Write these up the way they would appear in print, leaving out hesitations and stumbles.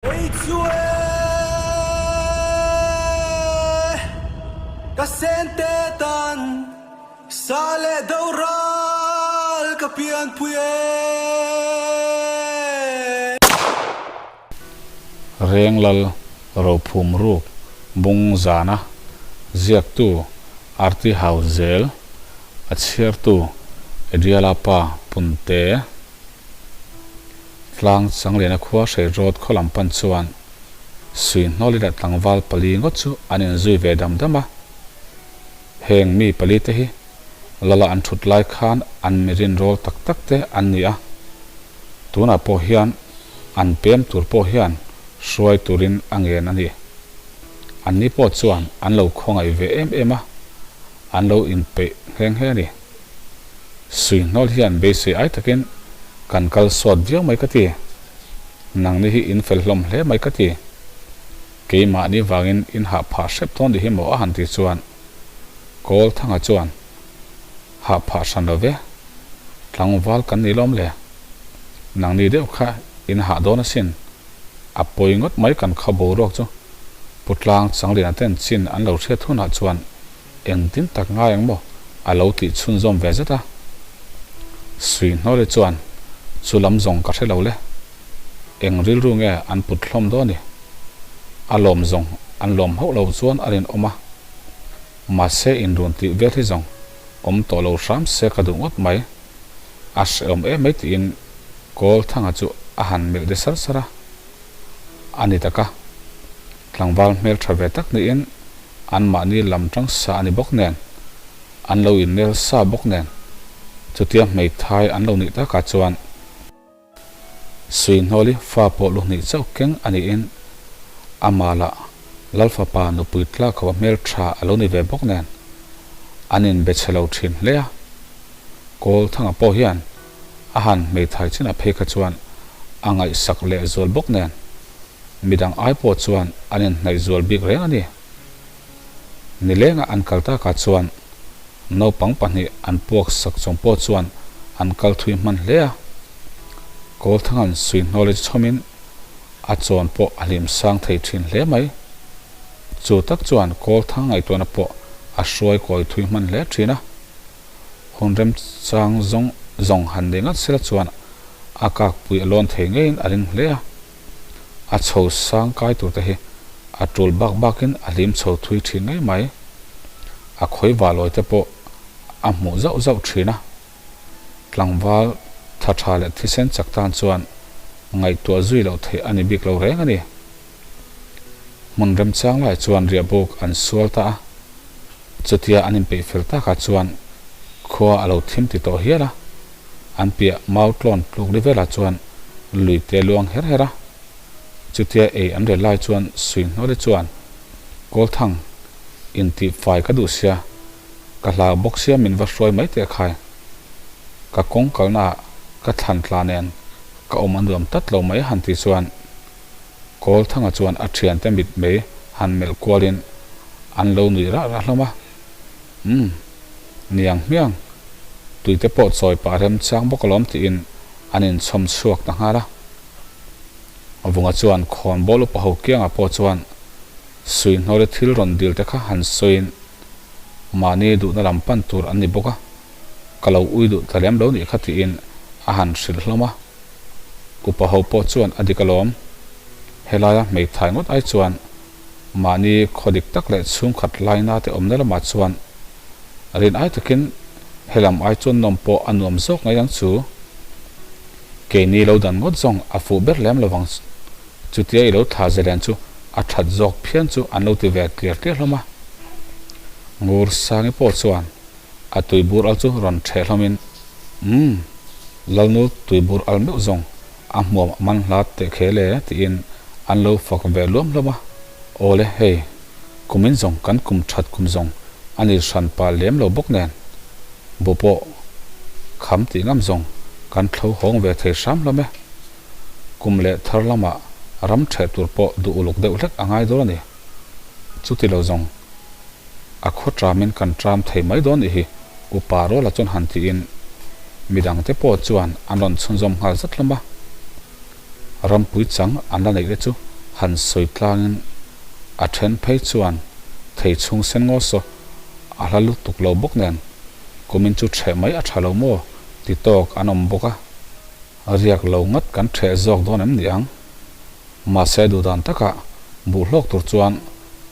Kei chu e, ka sente tan sa leh do ral ka pianpui e. Renglal Rophum Ruk Bung Zana ziaktu Arti Hauzel a chhiartu Ediala pa Punte. Tlang Changliana khua hrei rawt khaw lam pan chuan Suihnawli leh tlangval pali ngawt chu an inzui ve dam dam a. Heng mi pali te hi Lala an thut lai khan an mi rinrawl tak tak te an ni a. Tunah pawh hian an pem tur pawh hian hruai turin a ngen a ni. Anni pawh chuan an lo khawngaih ve em em a, an lo inpeih nghe nghe a ni. Suihnawl hian beisei ai takin kan kal sawt viau mai ka ti. Nangni hi in fel hlawm hle mai ka ti. Keimahni vangin in hah phah hrep dawn tih hi maw a han ti chuan Kawlthanga chuan hah phah hran lo ve. Tlangval kan ni lawm le. Nangni deuh kha in hah dawn asin. A pawi ngawt mai kan kha boruak chu Putlang Changliana ten chin an lo hriat hunah chuan Engtin tak ngai ang maw? A lo tih chhunzawm ve zet a. Suihnawli chuan, Chu lam zawng ka hre lo le. Eng rilru nge an put hlawm dawn i? A lawm zawng an lawm hauh lo chuan a rinawm a. Mahse inrun tih vel hi zawng awm tawh lo hram se ka duh ngawt mai. A hrehawm em mai tiin Kawlthanga chu a han melh de sar sar a. A ni tak a. Tlangval hmel tha ve tak niin anmahni lam tang sa a ni bawk nen, an lo innel sa bawk nen, chutia hmeithai an lo nih takah chuan Suihnawli fa pawh lu hnih chauh keng a niin amah lah Lalfapa nupui tlak ho hmel tha a lo ni ve bawk nen an inbe chhe lo thin hle a. Kawlthanga pawh hian a han hmeithai chinah phei kha chuan a ngaihsak lehzual bawk nen Midang ai pawh chuan an inhnaih zual bik reng a ni. Nilenga an kal takah chuan naupang pahnih an puak sak chung pawh chuan an kal thui hman hle a. Kawlthanga'n suihnawle chu chhawmin a chawn pawh a hlim sang thei thin hle mai. Chu tak chuan Kawlthang ngaihtuahna pawh a hruai kawi thui hman hle thin a. Hun remchang zawng zawng han nei ngat sela chuan a kakpui a lawn thei ngeiin a ring hle a. A chho sang kai tur te hi a tul bak bakin a hlim chho thui thin ngei mai. A khawi valawi te pawh a hmuh zauh zauh thin a. Tlangval tha tha leh thisen chak tan chuan ngaihtuah zui loh theih a ni bik lo reng a ni. Hmun remchang lai chuan riahbuk an sual ta a. Chutia an inpeih fel takah chuan khua a lo thim ti tawh hial a. An piah mau tlawn tluk ri velah chuan lui te luang her her a. Chutia ei an rel lai chuan Suihnawli chuan, Kawlthang, intih fai ka duh sia, ka hlau bawk sia min va hruai mai teh khai. Ka kawng kalnaah ka thlan tla nen ka awm a nuam tlat lo mai han ti chuan Kawlthanga chuan a thiante mit mei han melh kualin an lo nuih rah rah hlawm a. Umm, niang hmiang, tuite pawh chawi pah remchang bawk alawm tiin an inchhawm chhuak ta nghal a. Vunga chuan khawnbawl upa ho kiangah pawh chuan Suihnawri thil rawn dil te kha han sawiin mahni duhna lam pan tur an ni bawk a, ka lo ui duh ta lem lo nih kha tiin a han hrilh hlawm a. Upa ho pawh chuan a dik alawm, helaia hmeithai ngawt ai chuan Mahni khaw dik tak leh chhungkhat laina te awmna lamah chuan rin ai takin helam ai chuan nawm pawh a nuam zawk ngei ang chu. Keini lo dan ngawt zawng a fuh ber lem lovang chutia i lo thla zelen chu a that zawk phian chu an lo ti ve tliar tliar hlawm a. Ngur Sangi pawh chuan a tuibur al chu rawn ṭheh hlawmin, Umm, Lalnu tuibur al meuh zawng a hmuam a man hla teh khel e tiin an lo fak ve luam hlawm a. Awle hei, kumin zawng kan kum that kum zawng a ni hran pah lem lo bawk nen, bu pawh kham tih ngam zawng kan thlo hawng ve thei hram hlawm e. Kum leh thar lamah ram ṭheh tur pawh duh uluk deuh hlek a ngai dawn a ni. Chuti lo zawng a khaw ṭamin kan ṭam thei mai dawn nih hi Upa Rawla chuan han tiin midangte pawh chuan an rawn chhunzawm nghal zat hlawm a. Rampui chang an la neih te chu han sawi tlangin a then phei chuan thei chhung sen ngaw saw a hla lutuk lo bawk nen kumin chu ṭheh mai a ṭha lo maw ti tawk an awm bawk a, riak lo ngat kan ṭheh zawk dawn em ni ang? Mahse duhdan takah buh hlawk tur chuan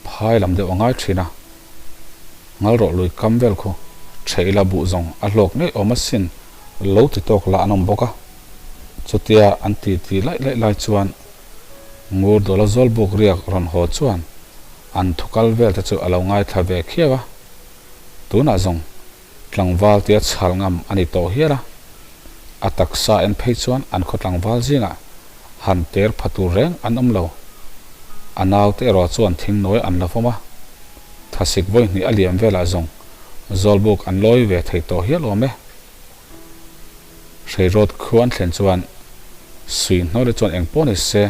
phai lam deuh a ngai ṭhin a, Ngalrawh lui kam vel khu ṭheh ila buh zawng a hlawk ngei awm asin lo ti tawk lah an awm bawk a. Chutia an ti ti laih laih lai chuan Ngur Dawla Zawlbuk riak rawn haw chuan an thu kal vel te chu a lo ngaithla ve khiau a. Tunah zawng tlangval tia chhal ngam a ni tawh hial a. A taksa en phei chuan an khaw tlangval zingah han ter pha tur reng an awm lo. A naute erawh chuan thingnawi an la vawm a. Thasik vawi hnih a liam velah zawng Zawlbuk an lawi ve thei tawh hial awm e. Hreirawt khu an thlen chuan Sui hnawle chuan eng pawh ni se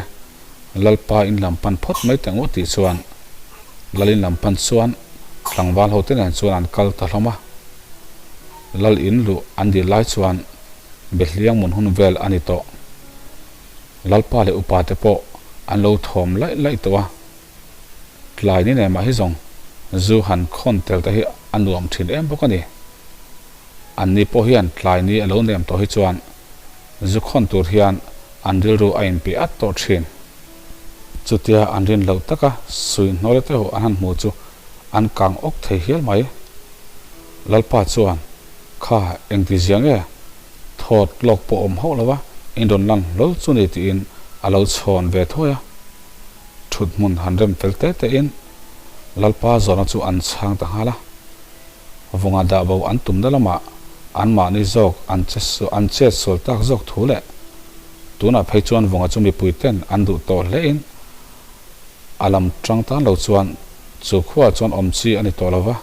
Lalpa in lam pan phawt mai teh ngawt tih chuan Lal in lam pan chuan tlangval ho te nen chuan an kal ta hlawm a. Lal in luh an dil lai chuan Behliang mun hun vel a ni tawh. Lalpa leh upa te pawh an lo thawm laih laih tawh a. Tlai ni nen mah hi zawng zu han khawn tel te hi a nuam thin em bawk a ni. Anni pawh hian tlai ni a lo nem tawh hi chuan zu khawn tur hian an rilru a inpe at tawh thin. Chutia an rin loh taka sui hnawle te ho an han hmu chu an kang awk thei hial mai. Lalpa chuan, Kha, engti zia nge? Thawt lawk pawh awm hauh lo a, in rawn lan hlawl chu ni tiin a lo chhawn ve thawi a. Thut hmun han rem fel te te in Lalpa zawhna chu an chhang ta nghal a. Vunga dah bo an tumna lamah anmahni zawk an che an chet sual tak zawk thu leh tunah phei chuan Vunga chu mipui ten an duh tawh hle in a lam tang tan lo chuan chu khuaah chuan awm chi a ni tawh lo va,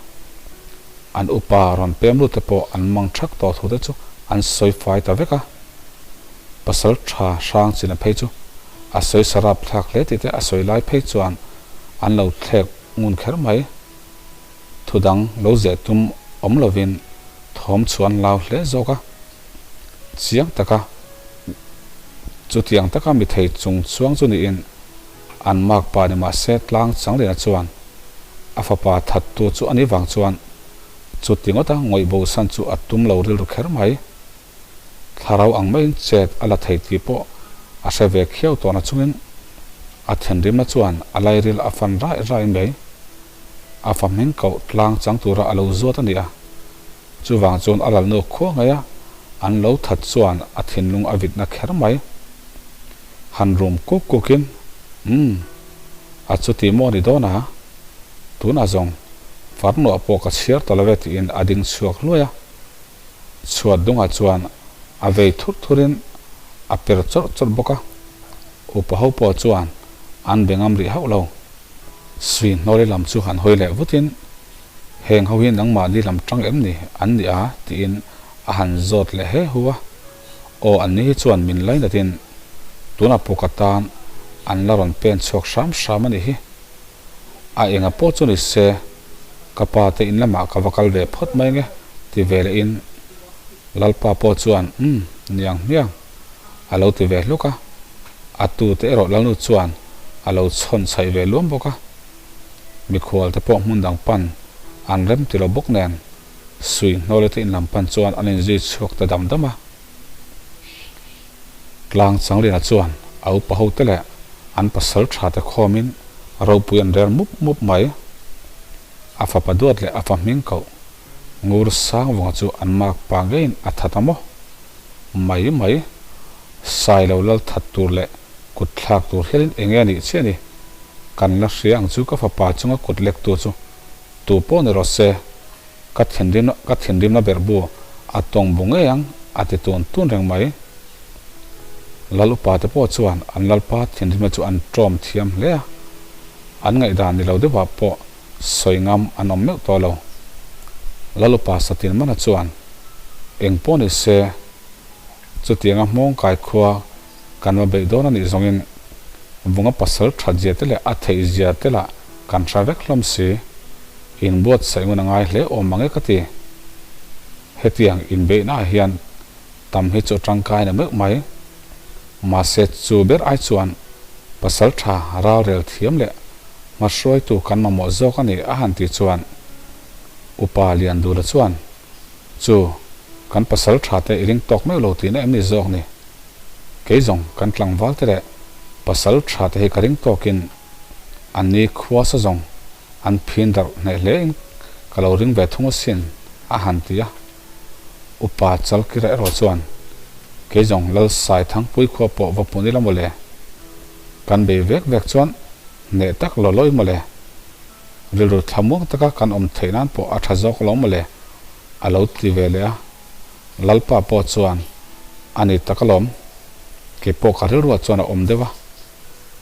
an upa rawn pem lut te pawh an mang thak tawh thu te chu an sawi fai ta vek a. Pasal tha hrang china phei chu a sawi sarap thlak hle tih te a sawi lai phei chuan an lo thlek ngun kher mai. Thu dang lo zeh tum awm lovin thawm chu an lau hle zawk a. Chiang taka chutiang taka mi thei chung chuang chu niin an makpa ni mahse tlang Changliana chuan a fapa thattu chu a nih vang chuan chuti ngawta ngawih bosan chu a tum lo rilru kher mai. Thlarau ang maiin chet a la thei tih pawh a hre ve khiau tawhna chungin a thinrimna chuan a lairil a fan raih raih mai. A fa hming koh tlang chang tura a lo zuat a ni a, chuvang chuan a lalnu khua ngaih a, an lo that chuan a thinlung a vitna kher mai. Han rum kuk kukin, Umm, a chuti maw ni dawn a? Tunah zawng farnuah pawh ka chhiar ta lo e tiin a ding chhuak hluai a. Chhuat dungah chuan a vei thur thurin a per chawrh chawrh bawk a, upa ho pawh chuan an be ngam rih hauh lo. Sui hnawri lam chu han hawi leh vutin, Heng ho hi nangmahni lam tang em ni an ni a? tiin a han zawt leh he hu a. Aw anni hi chuan min lainatin tuna puka tan an la rawn pen chhuak hram hram a nih hi. A enga pawh chu ni se, ka pa te in lamah ka va kal ve phawt mai nge ti ve lehin Lalpa pawh chuan umm niang hmiang a lo ti ve hluk a, a tute erawh Lalnu chuan a lo chhawn chhaih ve luam bawk a. Mikhual te pawh hmun dang pan an rem ti lo bawk nen Sui hnawle te in lam pan chuan an inzui chhuak ta dam dam a. Tlang Changliana chuan a upa ho te leh an pasal tha te khawmin ropui an rel mup mup mai. A fapa duat leh a fa hming koh Ngur Sangvunga chu an mak pa ngeiin a that a maw? Mai mai, Sailo lal that tur leh kut thlak tur hialin enge a nih chiah ni? Kan la hria ang chu ka fapa chunga kut lek tu chu tu pawh ni rawh se. Ka thinrim ka thinrimna ber bu a tawng bu ngei ang a ti tun tun reng mai. Lal upa te pawh chuan an lalpa thinrimna chu an tawm thiam hle a, an ngaihdan ni lo deuhah pawh sawi ngam an awm meuh tawh lo. Lal upa Satin Mana chuan eng pawh ni se chutianga hmawngkai khua Kan va beih dawn a nih zawngin vunga pasal that zia te leh a theih zia te lah kan hra vek hlawm si. Inbuatsaih ngun a ngai hle awm mang e ka ti. Hetiang inbeihna ah hian tam hi chu tangkai na meuh mai. Mahse chu ber ai chuan. Pasalṭha ralrel thiam leh hmahruaitu kan mamawh zawk a ni a han tih chuan Upa Liandula chuan, Chu, kan pasalṭha te i ring tawk meuh lo tihna em ni zawk ni? Kei zawng kan tlangval te leh pasalṭha te hi ka ring tawkin an ni khua sa zawng an phin darh hneh hle in ka lo ring ve thung asin a han ti a. Upa Chalkira erawh chuan, Kei zawng Lal Saithangpui khua pawh va pun ila mawle. Kan bei vek vek chuan hneh tak lo lawi mawle. Rilru thlamuang taka kan awm theih nan pawh a tha zawk lo mawle a lo ti ve leh a. Lalpa pawh chuan, A ni tak alawm. Kei pawh ka rilruah chuan a awm deuh a.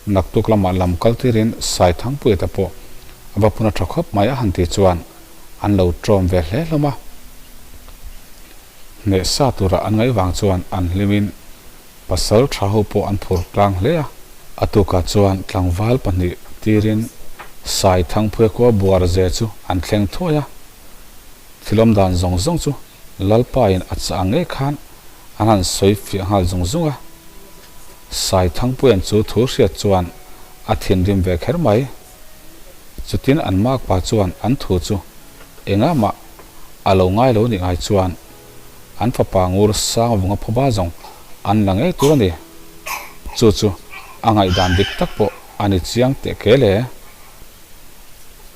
Naktuk lamah lam kal tirin Saithangpuia te pawh a va phun a tha khawp mai a han tih chuan an lo ṭawm ve hle hlawm a. Hneh sa tura an ngaih vang chuan an hlimin pasal tha ho pawh an phur tlang hle a. A tukah chuan tlangval pahnih tirin Saithangpuia khua buar ze chu an thleng thuai a. Thilawm dan zawng zawng chu Lalpain a chah ang ngei khan an han sawi fiah nghal zung zung a. Saithangpuian chu thu hriat chuan a thinrim ve kher mai. Chutin an makpa chuan an thu chu engah mah a lo ngai lo nih ngai chuan an fapa ngur sang vunga phuba zawng an la ngei tur a ni. Chu chu a ngaihdan dik tak pawh a ni chiang teh kel e.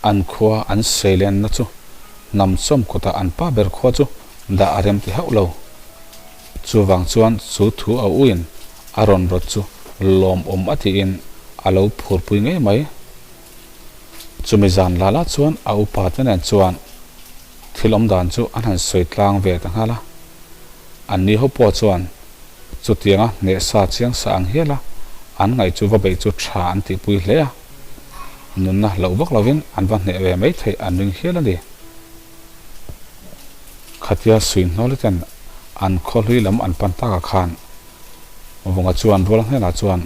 An khua an seilenna chu hnam chawm kutah an pa ber khua chu dah a rem ti hauh lo. Chuvang chuan chu thu a uin a rawn rawt chu lawmawm a tiin a lo phurpui ngei mai. Chumi zan la la chuan a upa te nen chuan thil awm dan chu an han sawi tlang ve ta nghal a. Anni ho pawh chuan chutianga hnehsa chiang sa ang hial a an ngaih chu va beih chu tha an tihpui hle a. Nunna hlauh vak lovin an va hneh ve mai theih an ring hial a ni. Khatia Suihnawli ten an khawhlui lam an pan takah khan Vunga chuan Ruala hnenah chuan,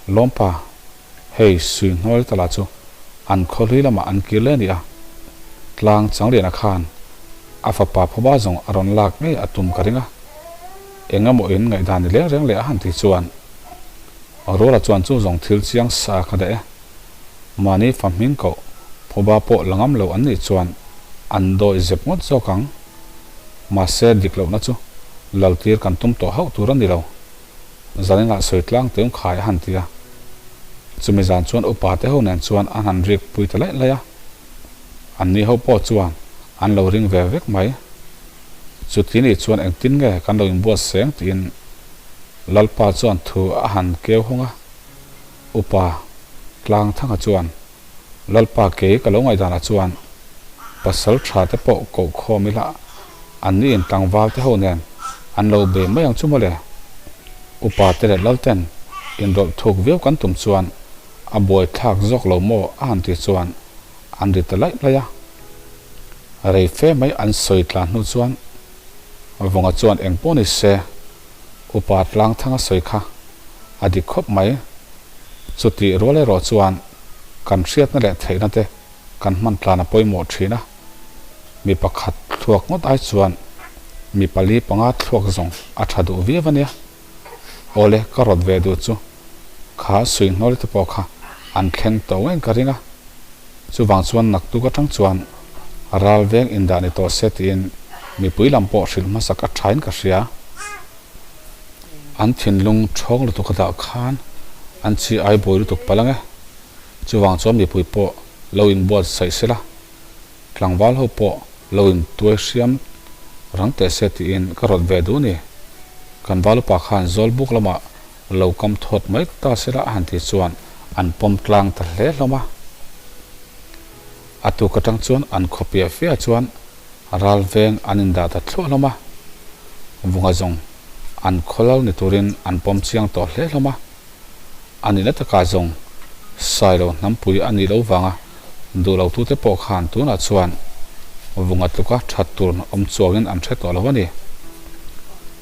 Lawmpa, hei Suihnawli ta lah chu an khawhlui lamah an kir leh a ni a, tlang Changliana khan a fapa phuba zawng a rawn lak ngei a tum ka ring a, eng emaw in ngaihdan ni leng reng leh a han ti chuan Ruala chuan chu zawng thil chiang sa kha daih e. Mahni fa hming koh phuba pawh la ngam lo an nih chuan an dawi zep ngawt zawk ang. Mahse dik lohna chu laltir kan tum tawh hauh tur a ni lo. Zaninah sawi tlang teung khai a han ti a. Chumi zan chuan upa te ho nen chuan an han rik pui ta laih laih a. Anni ho pawh chuan an lo ring ve vek mai. Chuti nih chuan engtin nge kan lo inbuat seng tiin Lalpa chuan thu a han keu hawng a. Upa Tlangthanga chuan, Lalpa kei ka lo ngaihdanah chuan pasal tha te pawh koh khawm ila an ni in tlangval te ho nen an lo bei mai ang chu mawle. Upa te leh Lalten inrawlh thuk viau kan tum chuan a buai thlak zawk lo maw a han tih chuan an ri ta laih laih a. Rei fe mai an sawi tlan hnu chuan Vunga chuan eng pawh ni se Upa Tlangthanga sawi kha a dik khawp mai. Chutih rual erawh chuan kan hriatna leh theihna te kan hman tlan a pawimawh thin a, mi pakhat thluak ngawt ai chuan mi pali panga thluak zawng a tha duh viau a nia. Awle ka rawt ve duh chu kha suihnawl te pawh kha an thleng tawh ngei ka ring a, chuvang chuan naktuk atang chuan ral veng indah ni tawh se tiin mipui lam pawh hrilh hmasak a thain ka hria. An thinlung ṭhawng lutuk a dah khan an chi ai buai lutuk palh ang e. Chuvang chuan mipui pawh lo inbuatsaih sela, tlangval ho pawh lo intuai hriam rang teh se tiin ka rawt ve duh ni. Kan valupa khan Zawlbuk lamah lo kam thawt mai ta sela a han tih chuan an pawm tlang ta hle hlawm a. A tuk atang chuan an khaw piah fiah chuan Ral veng an indah ta thluah hlawm a, Vunga zawng an khawlal ni turin an pawm chiang tawh hle hlawm a. A nihna takah zawng Sailo hnampui a nih loh vanga duh lo tute pawh khan tunah chuan Vunga tluka that tur awm chuangin an hre tawh lo a ni.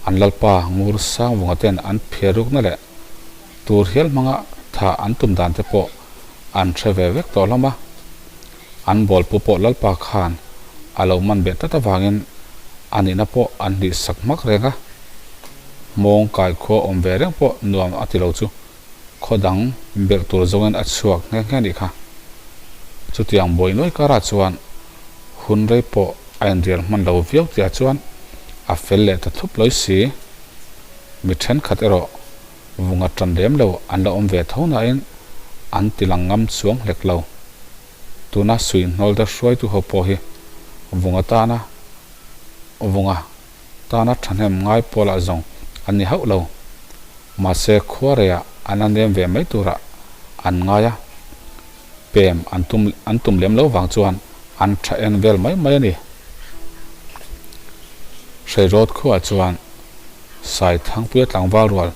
An lalpa Ngur Sang Vunga ten an phiar rukna leh tur hial hmanga tha an tum dan te pawh an hre ve vek tawh hlawm a. An bawlpu pawh Lalpa khan a lo man beh tlat avangin a nihna pawh an hlih sak hmak reng a. Mawng kai khua awm ve reng pawh nuam a ti lo chu. Khaw dang belh tur zawngin a chhuak nghe nghe nih kha. Chutiang buai nuai karah chuan hun rei pawh a inrial hman lo viau tia chuan a fel leh ta thup lawi si. Mi thenkhat erawh vunga tan lem lo an la awm ve tho nain an ti lang ngam chuang hlek lo. Tuna suihnawl te hruaitu ho pawh hi vunga tana vunga tana thahnem ngai pawlah zawng an ni hauh lo. Mahse khuareiah an la nem ve mai turah an ngai a, pem an tum an tum lem lo vang chuan an tha en vel mai mai a ni. Hreirawt khuaah chuan Saithangpuia tlangval rual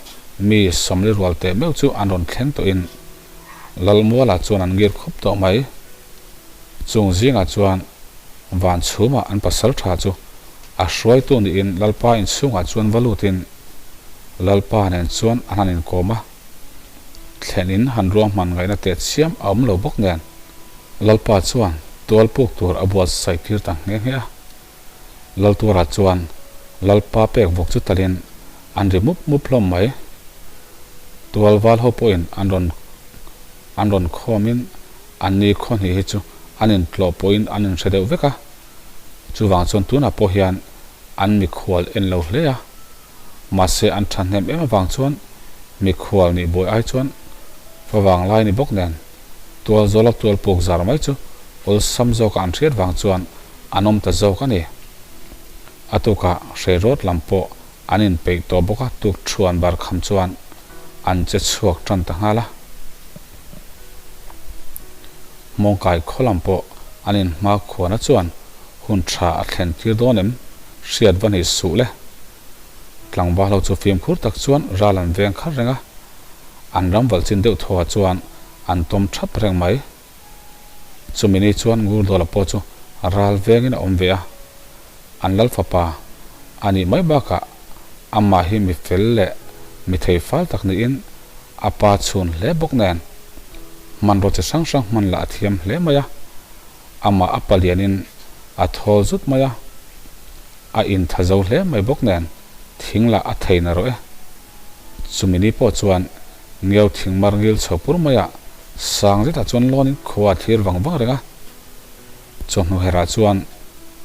mi sawmli rual teh meuh chu an rawn thleng tawhin Lalmuala chuan an ngir khup tawh mai. Chung zingah chuan van chhumah an pasal tha chu a hruaitu niin Lalpa inchhungah chuan va lutin Lalpa nen chuan an han inkawm a. Thlen in han ruahman ngaihna teh chiam a awm lo bawk nen Lalpa chuan tual puk tur a buatsaih tir ta nghe nghe a. Laltuara chuan Lalpa pek vawk chu talin an ri mup mup hlawm mai. Tual val ho pawhin an rawn an rawn khawmin an ni khaw hnih hi chu an intlawh pawhin an inhre deuh vek a. Chuvang chuan tunah pawh hian an mikhual en lo hle a. Mahse an thahnem em avang chuan mikhual nih buai ai chuan favang lai ni bawk nen tual zawla tual puk zar mai chu awlsam zawka an hriat vang chuan an awm ta zawk a ni. A tukah hreirawt lam pawh an inpeih tawh bawk a, tuk thuan bar kham chuan an che chhuak tan ta nghal a. Hmawngkai khaw lam pawh an inhma khuana chuan hun tha a thlen tir dawn em? Hriat va ni suh le. Tlangval ho chu fimkhur tak chuan ral an veng khat reng a, an ram valh chin deuh thaw ah chuan an tawm thap reng mai. Chumi ni chuan Ngurdawla pawh chu ral vengin a awm ve a, an lal fapa a nih mai bakah amah hi mi fel leh mi thei fal tak niin a pa chhun hle bawk nen hmanraw chi hrang hrang hman lah a thiam hle mai a, amah a palianin a thawl zut mai a, a intha zo hle mai bawk nen thing lah a thei na rawh e. Chumi ni pawh chuan Ngeu thing mar ngil chho pur maiah sang zetah chuan lawnin khua a thlir vang vang reng a. Chawhnu herah chuan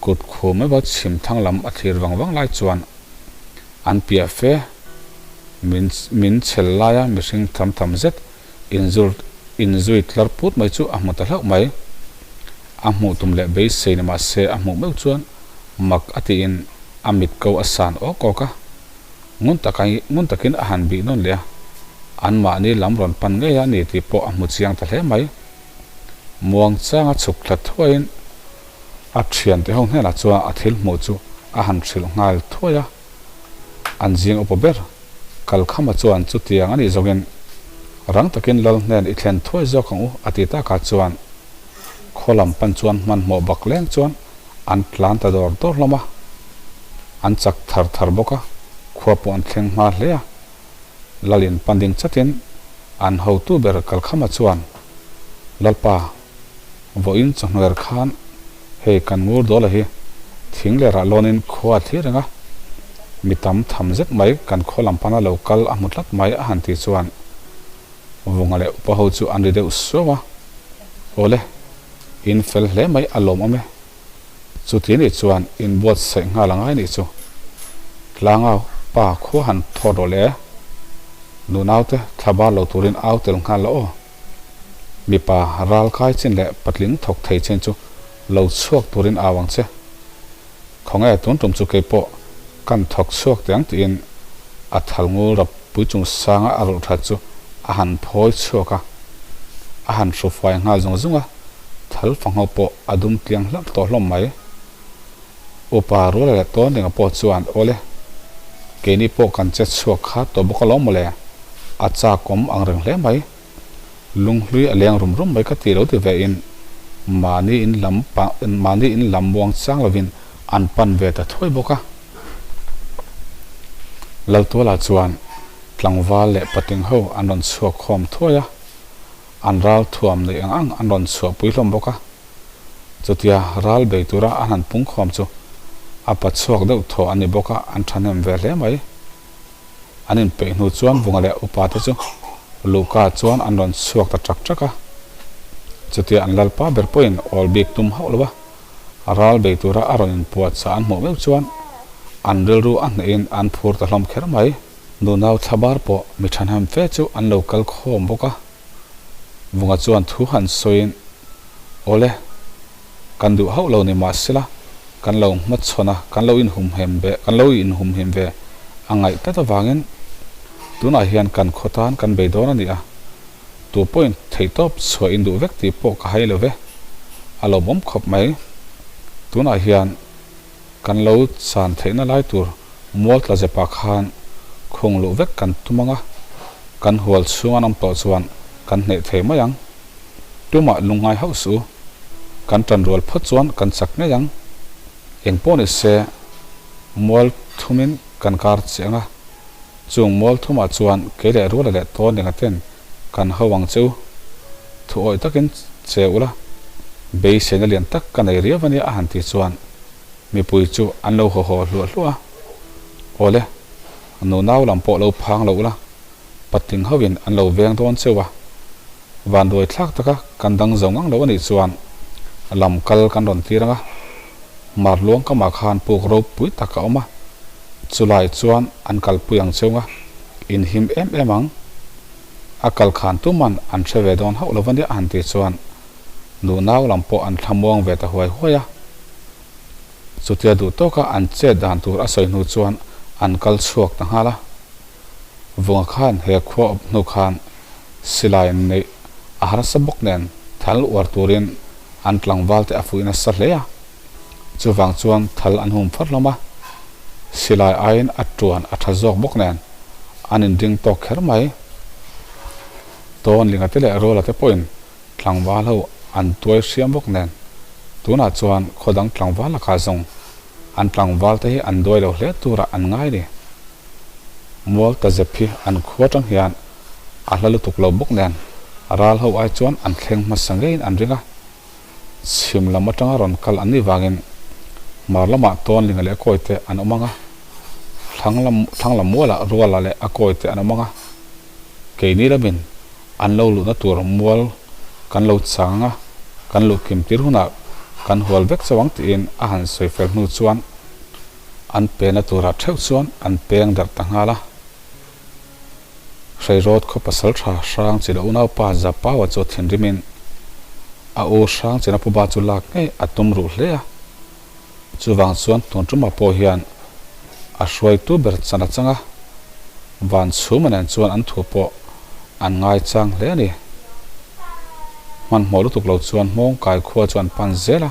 kut khu mai bawk chhim thang lam a thlir vang vang lai chuan an piah fe min min chhel laia mihring tham tham zet inzur inzui tlar put mai chu a hmu ta hlauh mai. A hmuh tum leh beisei ni mahse a hmuh meuh chuan mak a tiin a mit ko a san awk awk a. Ngun taka ngun takin a han bih nawn leh a, anmahni lam rawn pan ngei a ni tih pawh a hmu chiang ta hle mai. Muang changa chhuk thla thuaiin a thiante ho hnenah chuan a thil hmuh chu a han hrilh nghal thuai a, an zing upa ber Kalkhama chuan chutiang a nih zawngin rang takin lal hnen i thlen thuai zawk ang u a ti takah chuan khaw lam pan chuan hmanhmawh bak leng chuan an tlan ta dawr dawr hlawm a, an chak thar thar bawk a, khua pawh an thleng hma hle a. Lalin pan ding chatin an hotu ber Kalkhama chuan, Lalpa, vawiin chawhnuer khan hei kan ngur dawla hi thing leh rah lawnin khua a thlir reng a, mi tam tham zet mai kan khaw lam pana lo kal a hmu tlat mai a han ti chuan Vunga leh upa ho chu an ri deuh suau a, Awle, in fel hle mai a lawmawm e. Chuti nih chuan in buatsaih nghal a ngai nih chu. Tlangau pa khua han thawt rawh le. Nunaute thla bar lo turin au tel nghal la aw. Mipa ral kai chin leh patling thawk thei chin chu lo chhuak turin au ang che. Khawnge tun tum chu keipawh kan thawk chhuak teh ang tiin a thal ngul rap pui chung sanga a rawlh that chu a han phawi chhuak a, a han hru fai nghal zung zung a, thal fangho pawh a dum tliang hlauh tawh hlawm mai. Upa Ruala leh Tawnringa pawh chuan Awle, keini pawh kan che chhuak kha tawh bawk alawm mawle, a chak awm ang reng hle mai. Lunghlui a leng rum rum mai ka ti lo ti ve in mahni in lam mahni in lam muang chang lovin an pan ve ta thuai bawk a. Laltuala chuan tlangval leh patling ho an rawn chhuak khawm thuai a, an ral thuam neih ang ang an rawn chhuahpui hlawm bawk a. Chutia ral bei tura an han pung khawm chu a pa chhuak deuh thaw a ni bawk a, an thahnem ve hle mai. An inpeih hnu chuan Vunga leh upa te chu Luhka chuan an rawn chhuak ta ṭak ṭak a. Chutia an lalpa ber pawhin awl bik tum hauh lo a, ral bei tura a rawn inpuahchah an hmuh meuh chuan an rilru a hnehin an phur ta hlawm kher mai. Nunau thlabar pawh mi ṭhahnem fe chu an lo kal khawm bawk a. Vunga chuan thu han sawiin, Awle, kan duh hauh lo ni mahsela, kan lo hmachhawn a, kan lo inhumhem ve, kan lo inhumhim ve a ngaih tlat avangin tunah hian kan khaw tan kan bei dawn a ni a, tu pawhin theihtawp chhuah in duh vek tih pawh ka hai lo ve, a lawmawm khawp mai. Tunah hian kan lo chan theihna lai tur mual tla zepa khan khung luh vek kan tum ang a, kan hual chhung an awm tawh chuan kan hneh thei mai ang. Tumah lungngai hauh suh u, kan tan rual phawt chuan kan chak ngei ang. Eng pawh ni se, mual thumin kan kar chiah ang a, chung mual thumah chuan kei leh Ruala leh Tawnlinga ten kan ho ang che u. Thu awih takin che ula, beiseina lian tak ka nei riau a nia a han ti chuan mipui chu an lo haw haw hluah hluah a. Awle, nunau lam pawh lo phang lo ula, patling hoin an lo veng dawn cheu a, vanduai thlak taka kan dang zo ngang lo a nih chuan lam kal kan rawn tir ang a, mar luang kamah khan puk ropui tak a awm a, chulai chuan an kalpui ang cheu nga, in him em em ang. A kal khan tuman an hre ve dawn hauh lo va nia a han tih chuan nunau lam pawh an thlamuang ve ta huai huai a. Chutia duh tawka an chet dan tur a sawi hnu chuan an kal chhuak ta nghal a. Vunga khan he khua awp hnu khan silai neih a harsa bawk nen thal uar turin an tlangval te a fuih nasa hle a. Chuvang chuan thal an hum far hlawm a, silai aiin a tuan a tha zawk bawk nen an inring tawk kher mai. Tawnlinga te leh Rawla te pawhin tlangval ho an tuai hriam bawk nen tunah chuan khaw dang tlangval lakah zawng an tlangval te hi an duai lo hle turah an ngai ni. Mual ta zep hi an khua tang hian a hla lutuk lo bawk nen ral ho ai chuan an thleng hmasa ngeiin an ring a, chhim lam atanga rawn kal an nih vangin hmar lamah Tawnlinga leh a kawi te an awm ang a, thlang lam thlang lam mualah Ruala leh a kawi te an awm ang a, keini lamin an lo luhna tur mual kan lo chang ang a, kan luh kim tir hunah kan hual vek chauh ang tiin a han sawi fel hnu chuan An pena turah theuh chuan an peng darh ta nghal a. Hreirawt khaw pasal tha hrang chi la unaupa Zapaua chu thinrimin a u hrang china puba chu lak ngei a tum ruh hle a. Chuvang chuan tun tumah pawh hian a hruaitu ber chan a chang a, van chhuma nen chuan an thu pawh an ngaichang hle a ni. Hmanhmawh lutuk lo chuan hmawngkai khua chu an pan zel a.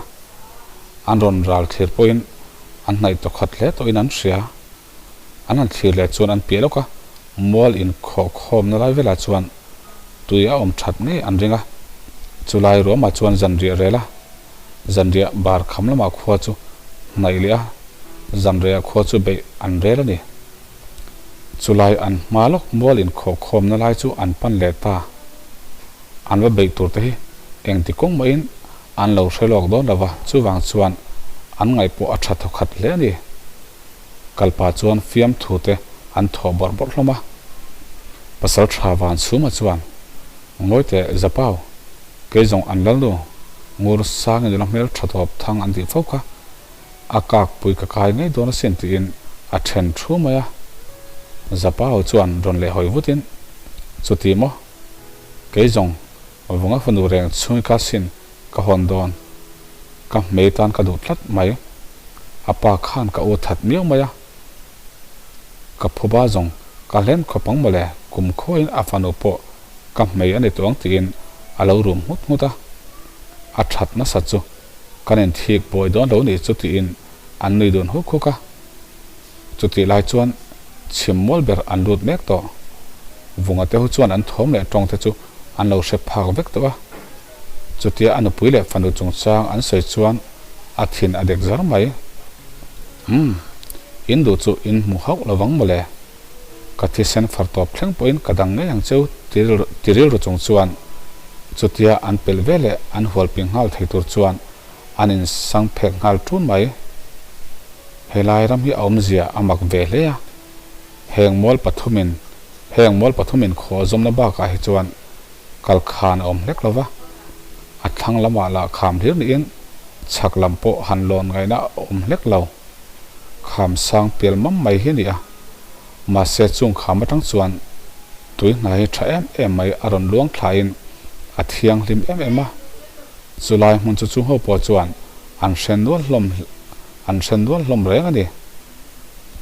An rawn ral thlir pawhin an hnaih tawkhat hle tawhin an hria. An han thlir leh chuan an piah lawk a, mual inkhawh khawmna lai velah chuan tui a awm that ngei an ring a. Chulai ruamah chuan zanriah rel a, zanriah bar kham lamah khua chu hnaih leh a, zanreiah khua chu beih an rel a ni. Chulai an hma lawk mual inkhawh khawmna lai chu an pan leh ta. An va beih tur te hi engti kawng mahin An lo hre lawk dawn lo va, chuvang chuan an ngaih pawh a tha thawkhat hle a ni. Kalpa chuan fiamthu te an thawh bawrh bawrh hlawm a. Pasal tha van chhuma chuan, Ngawi teh Zapau, kei zawng an lalnu, ngur sang i nula hmel tha tawp thang an tih fo kha, a kak pui ka kai ngei dawn asin tiin a then thu mai a. Zapau chuan rawn leh hawi vutin, Chuti maw? Kei zawng Vunga fanu reng chhung i ka sin ka hawn dawn. Ka hmei tan ka duh tlat mai. A pa khan ka u that miau mai a. Ka phuba zawng ka hlen khawp ang mawle kum khuain a fanu pawh ka hmei a ni tawh ang tiin a lo rum nghut nghut a. A that nasa chu kan inthik buai dawn lo nih chu tiin an nui dun huk huk a. Chutih lai chuan chhim mual ber an lut mek tawh. Vunga te ho chuan an thawm leh tawng te chu an lo hre phak vek tawh a. Chutia a nupui leh fanu chungchang an sawi chuan a thin a dek zar mai. Umm, in duh chu in hmu hauh lo vang mawle. Ka thisen far tawp thleng pawhin ka dang ngei ang cheu ti rilru chung chuan chutia an pelh ve leh an hualping nghal thei tur chuan an insang phek nghal ṭun mai. Helai ram hi a awmzia a mak ve hle a, heng mual pathumin. Heng mual pathumin khaw zawmna bakah hi chuan kal khan a awm hlek lo va, a thlang lamah lah kham hlir niin chhak lam pawh han lawn ngaihna a awm hlek lo. Kham sang pial mam mai hi a ni a, mahse chung kham atang chuan tui hna hi tha em em mai a rawn luang thlain a thianghlim em em a. Chulai hmun chu chung ho pawh chuan an hre nual hlawm an hre nual hlawm reng a ni.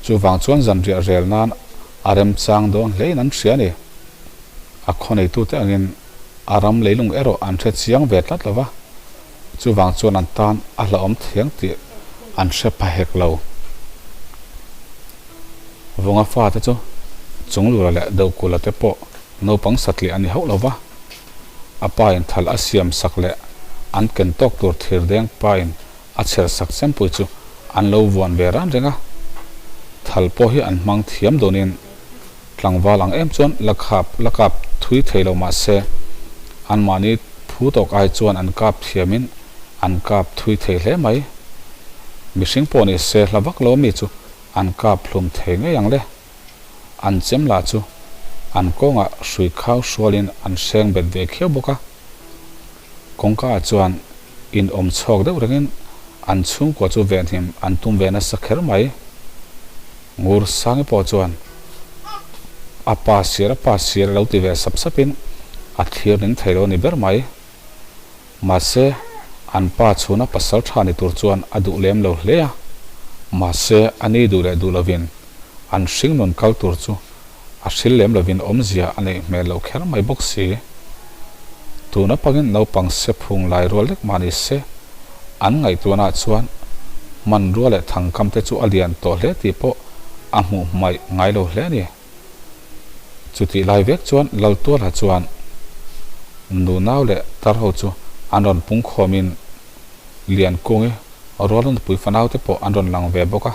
Chuvang chuan zanriah rel nan a remchang dawn hlein an hria a ni. A khaw neitute angin a ram leilung erawh an hre chiang ve tlat lo va, chuvang chuan an tan a hlauhawm thiang tih an hre pha hek lo. Vunga fate chu Chunglura leh Dohkula te pawh naupang satliah a ni hauh lo va, a pa in thal a siam sak leh an ken tawk tur thirdeng pa in a chher sak chempui chu an lo vuan ve ran reng a, thal pawh hi an hmang thiam dawnin tlangval ang em chuan la khap la kap thui thei lo mah se anmahni phu tawk ai chuan an kap thiamin an kap thui thei hle mai. Mihring pawh ni se hla vak lo mi chu an kap hlum thei ngei ang le. An chem lah chu an kawngah hrui khau hrualin an hreng bet ve khiau bawk a. Kawngka ah chuan in awm chhuak deuh rengin an chhungkua chu venhim an tum ve nasa kher mai. Ngur Sangi pawh chuan a pa sir a pa sir a lo ti ve sap sapin a thlir ning thei lo a ni ber mai. Mahse an pa chhuna pasal tha ni tur chuan a duh lem lo hle a, mahse a ni duh leh duh lovin an hringnun kal tur chu A hril lem lovin awmzia a neih hmel loh kher mai bawk si. Tuna pangin naupang se phung lai rual lek mah ni se, an ngaihtuahnaah chuan hmanrua leh thangkam te chu a lian tawh hle tih pawh a hmuh hmaih ngai lo hle a ni. Chutih lai vek chuan Laltuala chuan nunau leh tar ho chu an rawn pungkhawmin Liankungi rual nupui fanau te pawh an rawn lang ve bawk a.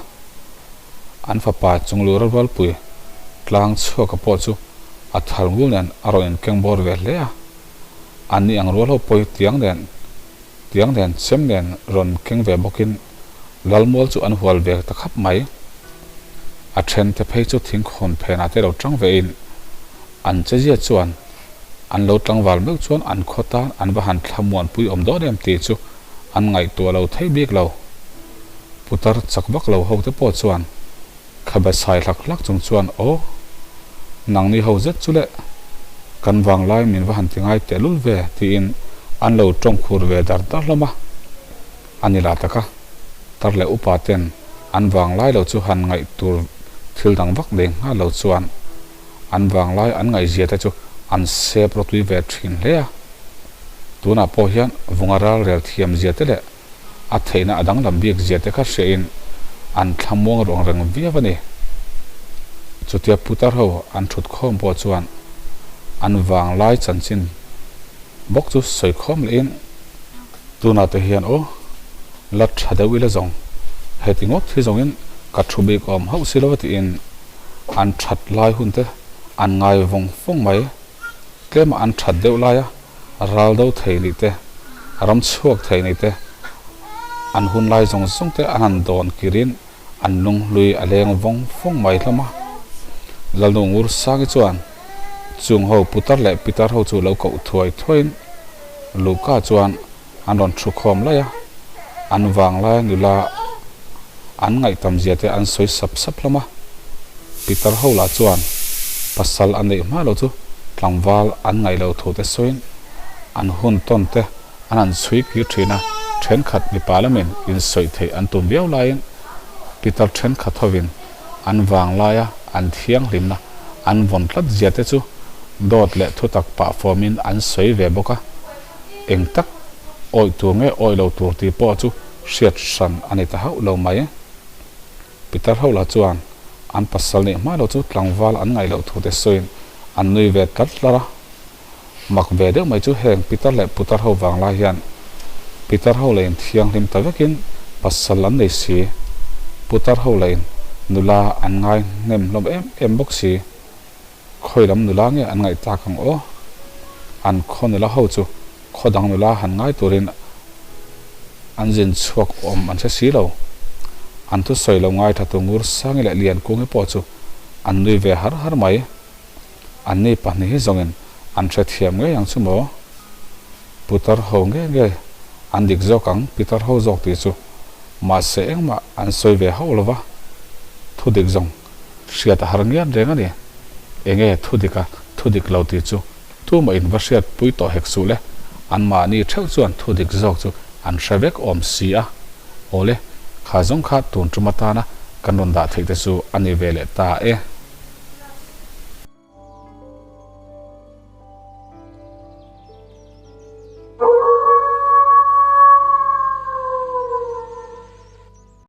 An fapa Chunglura rualpui tlang chhuaka pawh chu a thal ngul nen a rawn inkeng bawr ve hle a. An ni ang rual ho pawi tiang nen tiang nen chem nen rawn keng ve bawkin Lalmual chu an hual ve ta khap mai. A then te phei chu thingkhawn phenah te lo tang vein an chezia chuan an lo tlangval meuh chuan an khaw tan an va han thlamuanpui awm dawn em tih chu an ngaihtuah lo thei bik lo. Putar chak vak lo ho te pawh chuan khabe sai hlak hlak chung chuan aw, nangni ho zet chu le, kan vanglai min va han ti ngai tehlul ve tiin an lo tawng khur ve dar dar hlawm a. A ni lah taka, tar leh upa ten an vanglai lo chu han ngaih tur thil dang vak nei nghal lo chuan An vanglai an ngaihzia te chu an sep rawtui ve thin hle a. Tunah pawh hian vunga ralrel thiam zia te leh a theihna a danglam bik zia te kha hriain an thlamuang ruang reng viau a ni. Chutia putar ho an thut khawm pawh chuan an vanglai chanchin bawk chu sawi khawm lehin tunah te hian aw la tha deuh ila zawng heti ngawt hi zawngin ka thu bik awm hauh si lo a tiin an that lai hun te an ngai vawng vawng mai. Tlema an that deuh laia ral do thei nih te, ram chhuak thei nih te, an hun lai zawng zawng te an han dawn kirin an lunghlui a leng vawng vawng mai hlawm a. Lalnu Ngursangi chuan chung ho putar leh pitar ho chu lo koh thuai thuaiin Luka chuan An rawn thu khawm laih a, an vang laia nula an ngaihtam zia te an sawi sap sap hlawm a. Pitar ho lah chuan pasal a neih hma lo chu tlangval an ngaih loh thu te sawiin an hun tawn te an han chhui kir thin a, thenkhat mipa lamin insawi theih an tum viau laiin pitar thenkhat hovin an vang laia an thianghlimna an vawn tlat zia te chu dawt leh thutak pah fawmin an sawi ve bawk a. Eng tak awih tur nge awih lo tur tih pawh chu hriat hran a ni ta hauh lo mai. Pitar ho lah chuan an pasal nih hma lo chu tlangval an ngaih loh thu te sawiin an nui ve tlat tlat a. Mak ve deuh mai chu heng pitar leh putar ho vang lai hian pitar ho lahin thianghlim ta vekin pasal an nei si, putar ho lahin nula an ngai hnem hlawm em em bawk si. Khawi lam nula nge an ngaih tak ang aw? An khaw nula ho chu khaw dang nula han ngai turin an zin chhuak awm an hre si lo. An thusawi lo ngai tha tu Ngursangi leh Liankungi pawh chu an nui ve har har mai. Anni pahnih hi zawngin an hrethiam ngei ang chu maw? Putar ho nge nge an dik zawk ang pitar ho zawk tih chu mahse engmah an sawi ve hauh lo va, thu dik zawng hriat a har ngian reng a ni. Enge thu dik a thu dik lo tih chu tumah in va hriat pui tawh hek suh le, anmahni theuh chuan thu dik zawk chu an hre vek awm si a. Awle, kha zawng kha tun tum atana kan rawn dah theih te chu a ni ve leh ta e.